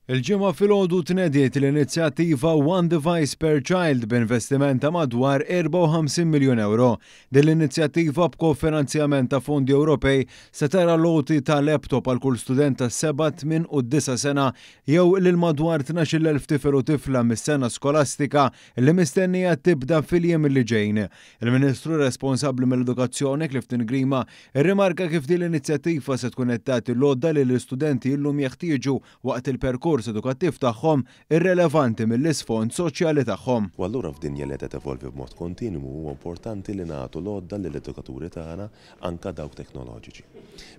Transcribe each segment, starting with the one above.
Il-Ġimgħa filgħodu tnediet l-inizjattiva One Device per Child b'investiment ta' madwar 54 miljun ewro. Din l-inizjattiva b'kofinanzjament ta' fondi Ewropej se tara l-għoti ta' laptop għal kull student ta' 7, 8 u 9 sena jew lil madwar 12,000 tifel u tifla mis-sena skolastika li mistennija tibda fil-jiem li ġejjin. Il-Ministru responsabbli mill-Edukazzjoni Clifton Grima rrimarka kif din l-inizjattiva se tkun qed tagħti l-għodda li l-istudenti llum jeħtieġu waqt il-perkors edukattiv tagħhom irrelevanti mill-isfond soċjali tagħhom. U allura f'dinja li qed tevolvi b'mod kontinwu huwa importanti li nagħtu l-għodda lill-edukaturi tagħna anke dawk teknoloġiċi.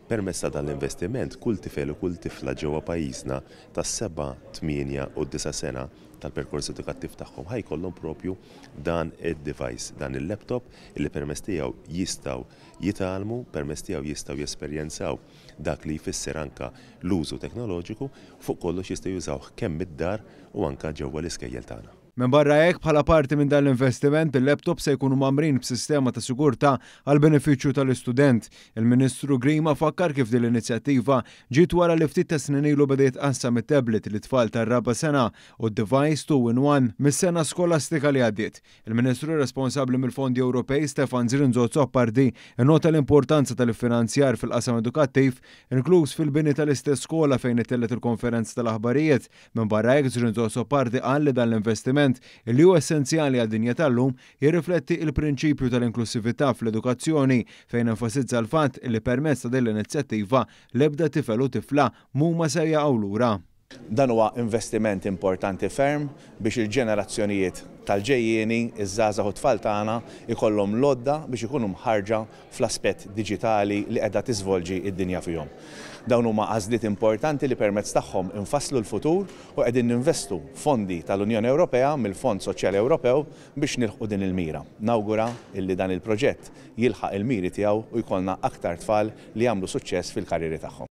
Permezz ta' dan l-investiment kull tifel u kull tifla ġewwa pajjiżna ta' 7, 8 u 9 sena tal-perkors edukattiv tagħhom ħa jkollhom propju dan id-device, dan il-laptop illi permezz tiegħu jistgħu jitgħallmu, permezz tiegħu jistgħu jesperjenzaw dak li jfisser anke l-użu teknoloġiku, fuq kollox jistgħu jużawh kemm mid-dar u anke ġewwa l-iskejjel tagħna. Minbarra hekk, bħala parti minn dan l-investiment, il-laptop se jkunu mgħammrin b'sistema ta' sigurtà għall-benefiċċju tal-istudent. Il-Ministru Grima fakkar kif din l-inizjattiva ġiet wara li ftit ta' snin ilu beda jitqassam it-tablet lit-tfal tar-raba' sena u d-device two in one mis-sena skolastika li għaddiet. Il-Ministru responsabbli mill-Fondi Ewropej Stefan Zrinzo Azzopardi innota l-importanza tal-iffinanzjar fil-qasam edukattiv, inkluż fil-bini tal-istess skola fejn ittellgħet il-konferenza tal-aħbarijiet. Minbarra hekk, Zrinzo Azzopardi qal li dan l-investiment, li hu essenzjali għad-dinja tal-lum, jirrifletti il-prinċipju tal-inklussività fl-edukazzjoni fejn enfasizza l-fatt li permezz ta' din l-inizjattiva l-ebda tifel u tifla m'huma ser jaqgħu lura. Dan huwa investiment importanti ferm biex il-ġenerazzjonijiet tal-ġejjieni, iż-żgħażagħ u t-tfal tagħna, ikollhom l-għodda biex ikunu mħarrġa fl-aspett diġitali li qiegħda tiżvolġi d-dinja fihom. Dawn huma għażliet importanti li permezz tagħhom infasslu l-futur u qegħdin ninvestu fondi tal-Unjoni Ewropea mill-Fond Soċjali Ewropew biex nilħqu din il-mira. Nawgura illi dan il-proġett jilħaq il-miri tiegħu u jkollna aktar tfal li jagħmlu suċċess fil-karrieri tagħhom.